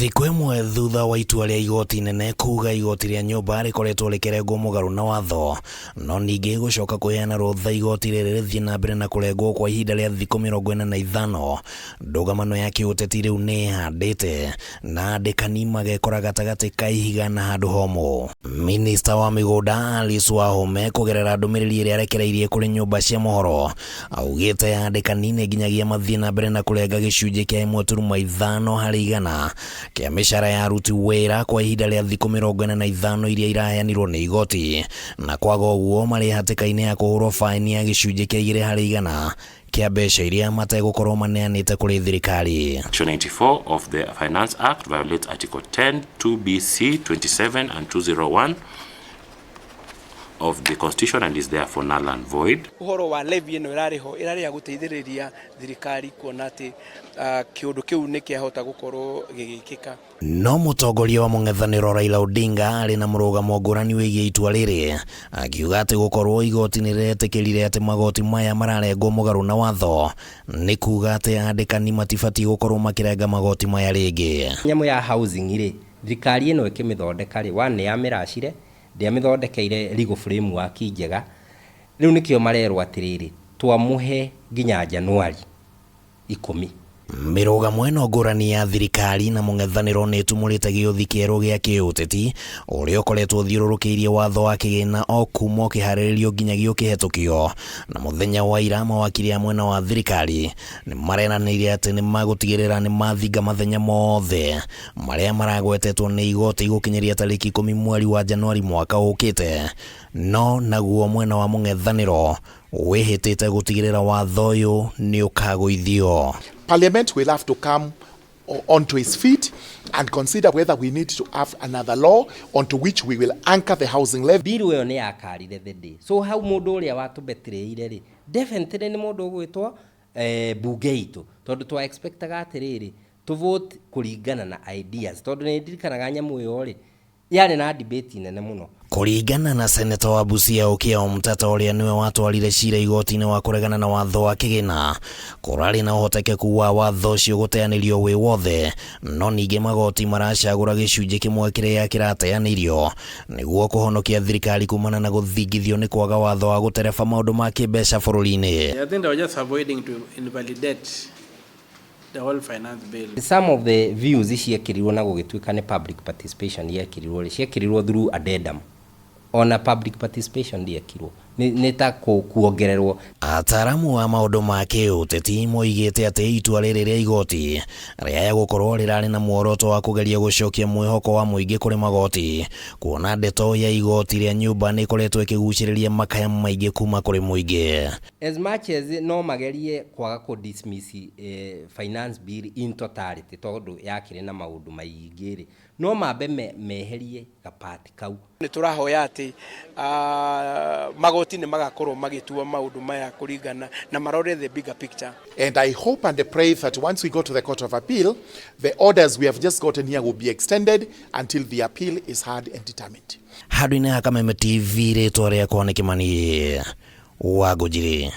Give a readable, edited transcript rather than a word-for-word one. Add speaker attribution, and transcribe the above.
Speaker 1: Thikũ ĩmwe thutha wa itua rĩa igoti inene kuga igoti rĩa nyũmba rĩkoretwo rĩkĩrengwo mũgarũ na watho, no ningĩ gũcoka kũheana rũtha igoti rĩrĩ rĩthiĩ na mbere na kũrengwo kwa ihinda rĩa thikũ 45, ndũgamano ya kĩũteti rĩu nĩ ĩhandĩte na andĩkani magekora gatagatĩ ka ihiga na handũ homũ. Minista wa mĩgũnda Alice Wahome kũgerera ndũmĩrĩri ĩrĩa arekereirie kũrĩ nyũmba cia mohoro augĩte andĩkani nĩ nginyagia mathiĩ na mbere na kũrenga gĩcunjĩ kĩa 1.5% kĩa mĩcara ya aruti wĩra kwa ihinda rĩa thikũ 45 iria iraheanirwo nĩ igoti, na kwaga ũguo marĩ hatĩka-inĩ ya kũhũrwo baĩni ya gĩcunjĩ kĩa 2% kĩa mbeca iria mategũkorwo maneanĩte kũrĩ thirikari.
Speaker 2: Section 94 of the Finance Act violates Article 10, 2BC, 27 and 201 of the Constitution and is therefore null and void.
Speaker 3: Ũhoro wa levy ĩno ĩrarĩ ho ĩrarĩ ya gũteithĩrĩria thirikari kuona atĩ kĩũndũ kĩu nĩ kĩahota gũkorwo gĩgĩkĩka.
Speaker 1: No mũtongoria wa mũng'ethanĩro Raila Odinga arĩ na mũrũgamo ngũrani wĩgiĩ itua rĩrĩ, akiuga atĩ gũkorwo igoti nĩ rĩretĩkĩrire atĩ magoti maya mararengwo mũgarũ na watho nĩ kuga atĩ andĩkani matibatiĩ gũkorwo makĩrenga magoti maya rĩngĩ.
Speaker 4: Nyamũ ya housing rĩ, thirikari ĩno ĩkĩmĩthondeka rĩ, one nĩ yamĩracire, ndĩamĩthondekeire legal framework njega. Rĩu nĩkĩo marerwo atĩrĩrĩ, twamũhe nginya Januari 10.
Speaker 1: Mĩrũgamo ĩno ngũrani ya thirikari na mũng'ethanĩro nĩ ĩtumũrĩte gĩũthi kĩerũ gĩa kĩũteti ũrĩa ũkoretwo ũthiũrũrũkĩirie watho wa kĩgĩna o kuma ũkĩharĩrĩrio nginyagia ũkĩhetũkio. Na mũthenya wa ira mawakiri a mwena wa thirikari nĩ mareranĩire atĩ nĩ magũtigĩrĩra nĩ mathinga mathenya mothe marĩa maragwetetwo nĩ igoti gũkinyĩria tarĩki 10 mweri wa Januari mwaka ũkĩte. No naguo mwena wa mũng'ethanĩro wĩhĩtĩte gũtigĩrĩra watho ũyũ nĩ ũkagũithio.
Speaker 5: Parliament will have to come onto its feet and consider whether we need to have another law onto which we will anchor the housing levy.
Speaker 4: Bill ĩyo nĩ yakarire the day. So hau mũndũ ũrĩa watũbetrĩire rĩ, definitely nĩ mũndũ ũgwĩtwo bunge itũ, tondũ twa expectaga atĩrĩrĩ, tũ vote kũringana na ideas, tondũ nĩ ndirikanaga nyamũ ĩyo rĩ yarĩ na debate nene mũno.
Speaker 1: Kũringana na seneta wa Busia Okiya Omtatah ũrĩa nĩwe watwarire cira igoti-inĩ wa kũregana na watho wa kĩgĩna, kũrarĩ na ũhotekeku wa watho ũcio gũteanĩrio wĩ wothe, no ningĩ magoti maracagũra gĩcunjĩ kĩmwe kĩrĩa kĩrateanĩirio nĩguo kũhonokia thirikari kumana na gũthingithio nĩ kwaga watho wa gũtereba maũndũ ma kĩmbeca bũrũri-inĩ.
Speaker 6: I think they were just avoiding to invalidate the whole finance bill.
Speaker 4: Some of the views ciekĩrirwo na gũgĩtuĩka nĩ public participation yekĩrirwo rĩ, ciekĩrirwo through addendum. Ona public participation ndĩekirwo, nĩ ta kuongererwo.
Speaker 1: Ataaramu a maũndũ ma kĩũteti moigĩte atĩ itua rĩrĩ rĩa igoti rĩaya gũkorwo rĩrarĩ na muoroto wa kũgeria gũcokia mwĩhoko wa mũingĩ kũrĩ magoti, kuona ndeto ya igoti rĩa nyũmba nĩ ĩkoretwo ĩkĩgucĩrĩria makaya maingĩ kuma kũrĩ mũingĩ.
Speaker 4: As much as no magerie kwaga kũ dismiss finance bill in totality tondũ yakĩrĩ na maũndũ maingĩ rĩ, no mambe meherie gapati kau.
Speaker 3: Nĩ tũrahoya atĩ magoti nĩ magakorwo magĩtua maũndũ maya kũringana na marore the bigger picture.
Speaker 5: And I hope and pray that once we go to the Court of Appeal, the orders we have just gotten here will be extended until the appeal is heard and determined.
Speaker 1: Handũ-inĩ ha Kameme TV, rĩtwa rĩakwa nĩ Kĩmani wa Ngũnjiri.